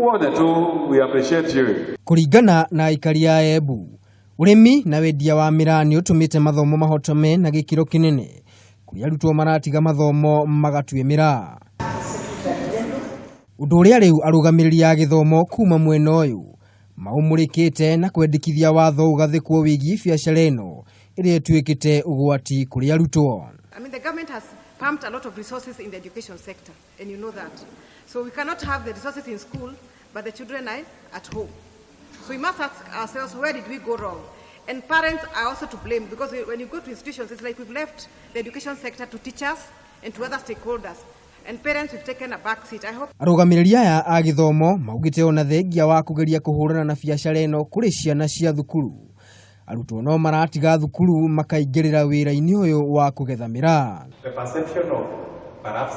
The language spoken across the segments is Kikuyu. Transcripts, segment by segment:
Wothe tu, we appreciate you. Kũringana na aikari a Embu, ũrĩmi na wendia wa mĩraa nĩ ũtũmĩte mathomo mahotome na gĩkĩro kĩnene kũrĩa arutwo maratiga mathomo magatue mĩraa. Ũndũ ũrĩa rĩu arũgamĩrĩri a gĩthomo kuma mwena ũyũ maũmũrĩkĩte na kwendekithia watho ũgathĩkwo wĩgiĩ biacara ĩno ĩrĩa ĩtuĩkĩte ũgwati kũrĩ arutwo. I mean, the government has pumped a lot of resources in the education sector, and you know that. So we cannot have the resources in school, but the children are at home. So we must ask ourselves, where did we go wrong? And parents are also to blame because when you go to institutions, it's like we've left the education sector to teachers and to other stakeholders. And parents, we've taken a back seat. I hope Arũgamĩrĩri aya a gĩthomo maugĩte ona thengia wa kũgeria kũhũrana na biacara ĩno kũrĩ ciana cia thukuru, arutwo no maratiga thukuru makaingĩrĩra wĩra-inĩ ũyũ wa kũgetha mĩraa. The perception of perhaps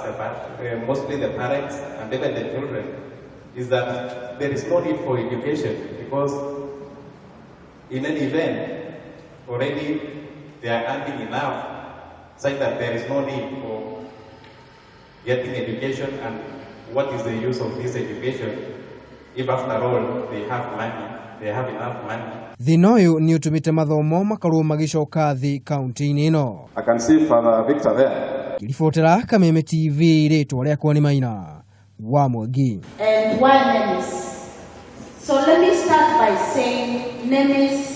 mostly the parents and even the children is that there is no need for education because in any event already they are earning enough such that there is no need for getting education, and what is the use of this education if after all they have money, they have enough money? Thĩna ũyũ nĩ ũtũmĩte mathomo makorwo magĩcoka thĩ kaunti-inĩ ĩno. I can see Father Victor there. Ngĩribotera Kameme TV, rĩtwa rĩakwa nĩ Maina wa Mwangi. And why NEMIS? So let me start by saying NEMIS